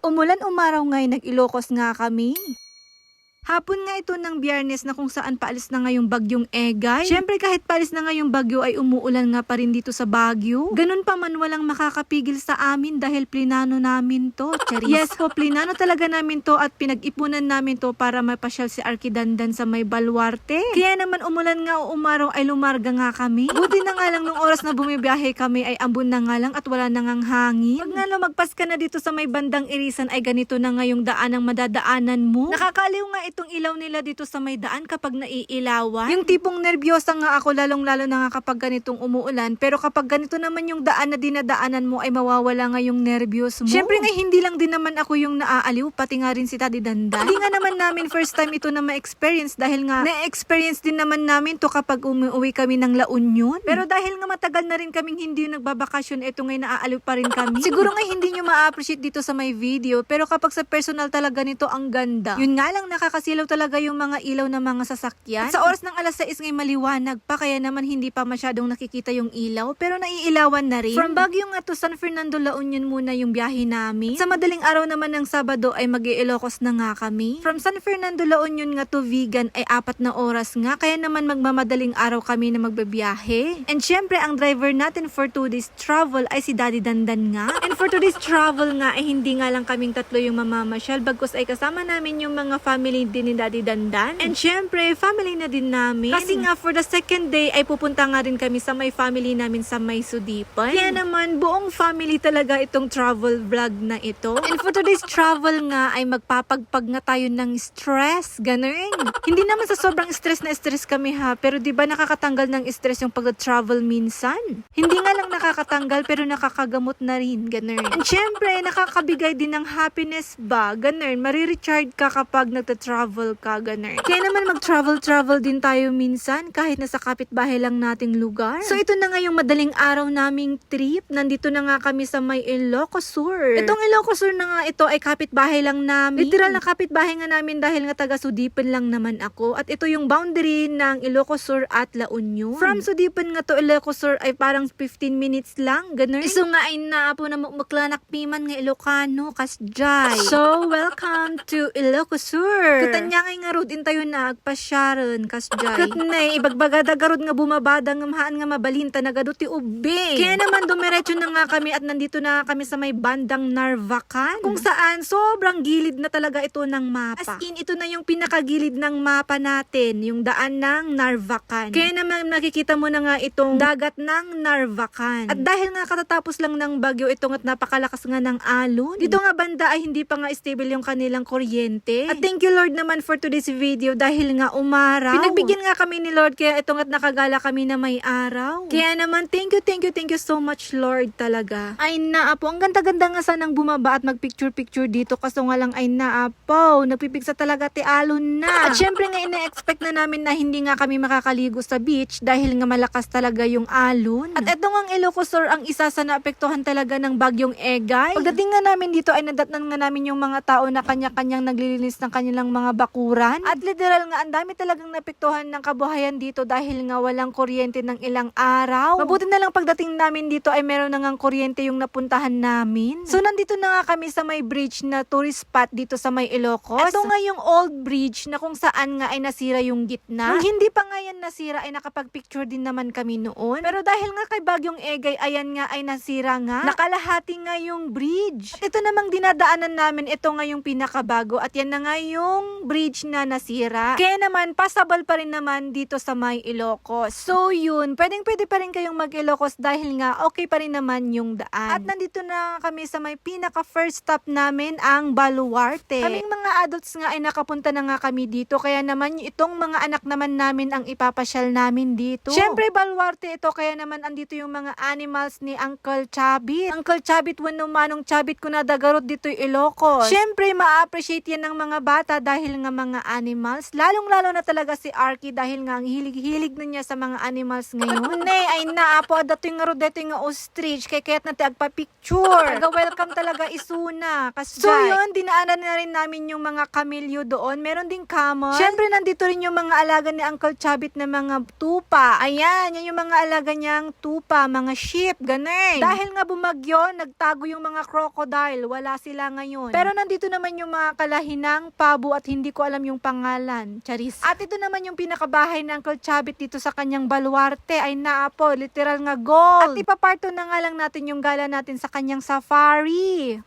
Umulan umaraw ngayon, nag-Ilocos nga kami. Hapon nga ito ng Biyernes na kung saan paalis na nga yung bagyong Egay. Syempre kahit paalis na nga yung bagyo ay umuulan nga pa rin dito sa Baguio. Ganun pa man walang makakapigil sa amin dahil plinano namin to. Charis. Yes po, plinano talaga namin to at pinag-ipunan namin to para mapasyal si Arkidandan sa may Baluarte. Kaya naman umulan nga o umaraw ay lumarga nga kami. Buti na nga lang nung oras na bumibiyahe kami ay ambon na nga lang at wala na ngang hangin. Pag nga lumagpas ka na dito sa may bandang Irisan ay ganito na nga yung daan ang madadaanan mo. Nakakaliw nga itong ilaw nila dito sa may daan kapag naiilawan. Yung tipong nervyosa nga ako lalong-lalo na nga kapag ganitong umuulan. Pero kapag ganito naman yung daan na dinadaanan mo ay mawawala nga yung nervyos mo. Syempre nga hindi lang din naman ako yung naaaliw, pati nga rin si Daddy Dandan. Hindi nga naman namin first time ito na ma-experience dahil nga na-experience din naman namin to kapag umuwi kami ng La Union. Pero dahil nga matagal na rin kaming hindi nagbabakasyon, eto ngay naaaliw pa rin kami. Siguro nga hindi nyo ma-appreciate dito sa may video, pero kapag sa personal talaga nito ang ganda. Yun nga lang nakakasilaw talaga yung mga ilaw ng mga sasakyan. At sa oras ng alas 6 ngay maliwanag pa, kaya naman hindi pa masyadong nakikita yung ilaw, pero naiilawan na rin. From Baguio nga to San Fernando, La Union muna yung biyahe namin. Sa madaling araw naman ng Sabado ay mag-i-Ilocos na nga kami. From San Fernando, La Union nga to Vigan ay 4 na oras nga, kaya naman magmamadaling araw kami na magbabiyahe. And syempre ang driver natin for 2 days travel ay si Daddy Dandan nga. And for 2 days travel nga ay hindi nga lang kaming tatlo yung mamamasyal, bagkus ay kasama namin yung mga family din ni Daddy Dandan. And syempre family na din namin. Kasi nga for the second day ay pupunta nga rin kami sa may family namin sa may Sudipan. Kaya naman buong family talaga itong travel vlog na ito. And for today's travel nga ay magpapagpag nga tayo ng stress. Ganun. Hindi naman sa sobrang stress na stress kami ha, pero di ba nakakatanggal ng stress yung pag-travel minsan? Hindi nga lang nakakatanggal pero nakakagamot na rin. Ganun. And syempre nakakabigay din ng happiness ba? Ganun. Marirecharge ka kapag nagta-travel ka. Ganun. Kaya naman mag-travel din tayo minsan kahit nasa kapitbahay lang nating lugar. So ito na nga yung madaling araw naming trip. Nandito na nga kami sa may Ilocos Sur. Itong Ilocos Sur na nga ito ay kapitbahay lang namin. Literal na kapitbahay nga namin dahil nga taga Sudipan lang naman ako. At ito yung boundary ng Ilocos Sur at La Union. From Sudipan nga to Ilocos Sur ay parang 15 minutes lang. Ganun. Iso nga ay naapo na maklanak piman nga Ilocano kasjay. So welcome to Ilocos Sur. Katanyangay nga road in tayo na agpasyaran kasjay. Katnay ibagbagada garod nga bumabada nga mahaan nga mabalinta nagaduti ube. Kaya naman dumiretso na nga kami at nandito na kami sa may bandang Narvacan. Kung saan sobrang gilid na talaga ito ng mapa. As in ito na yung pinakagilid ng mapa natin, yung daan ng Narvacan. Kaya naman nakikita mo na nga itong dagat ng Narvacan. At dahil nga katatapos lang ng bagyo itong at napakalakas nga ng alon. Dito nga banda ay hindi pa nga stable yung kanilang kuryente. At thank you Lord naman for today's video dahil nga umaraw. Pinagbigyan nga kami ni Lord kaya itong at nakagala kami na may araw. Kaya naman thank you so much Lord talaga. Ay naapo, ang ganda-ganda nga sanang bumaba at magpicture-picture dito kaso nga lang ay naapo. Nagpipigsa talaga ti alon na. At syempre nga ina-expect na namin na hindi nga kami makakaligo sa beach dahil nga malakas talaga yung alon. At eto nga ang Ilocos Sur ang isa sa naapektuhan talaga ng bagyong Egay. Pagdating nga namin dito ay nadatnan nga namin yung mga tao na kanya-kanyang naglilinis ng kanilang mga bakuran. At literal nga ang dami talagang naapektuhan ng kabuhayan dito dahil nga walang kuryente ng ilang araw. Mabuti na lang pagdating namin dito ay meron na ngang kuryente yung napuntahan namin. So nandito na nga kami sa may bridge na tourist spot dito sa may Ilocos. Ito nga yung old bridge na kung saan nga ay nasira yung gitna. Nung hindi pa nga yan nasira ay nakapag-picture din naman kami noon. Pero dahil nga kay bagyong Egay ayan nga ay nasira nga. Nakalahati nga yung bridge. At ito namang dinadaanan namin, ito nga yung pinakabago at yan na nga yung bridge na nasira. Kaya naman passable pa rin naman dito sa may Ilocos. So yun, pwede pa rin kayong mag-Ilocos dahil nga okay pa rin naman yung daan. At nandito na kami sa may pinaka first stop namin, ang Baluarte. Kaming mga adults nga ay nakapunta na nga kami dito kaya naman itong mga anak naman namin ang ipapasyal namin dito. Syempre Baluarte ito kaya naman andito yung mga animals ni Uncle Chabit. Uncle Chabit wano manong Chabit ko na dagarot dito yung Ilocos. Syempre ma-appreciate yan ng mga bata dahil dahil nga mga animals. Lalong-lalo na talaga si Arky dahil nga ang hilig-hilig na niya sa mga animals ngayon. Nay, ay naapo, dato nga ro, dato nga ostrich, kay kaya't natin agpa-picture. Taga-welcome talaga isuna. So yun, dinaanan na rin namin yung mga camellia doon. Meron ding camel. Syempre, nandito rin yung mga alaga ni Uncle Chabit na mga tupa. Ayan, yan yung mga alaga niyang tupa, mga sheep, ganun. Dahil nga bumagyo, nagtago yung mga crocodile. Wala sila ngayon. Pero nandito naman yung mga kalahinang, pabo at hindi ko alam yung pangalan. Charis. At ito naman yung pinakabahay ng Uncle Chabit dito sa kanyang baluarte. Ay naapo, literal nga gold. At ipaparto na nga lang natin yung gala natin sa kanyang safari.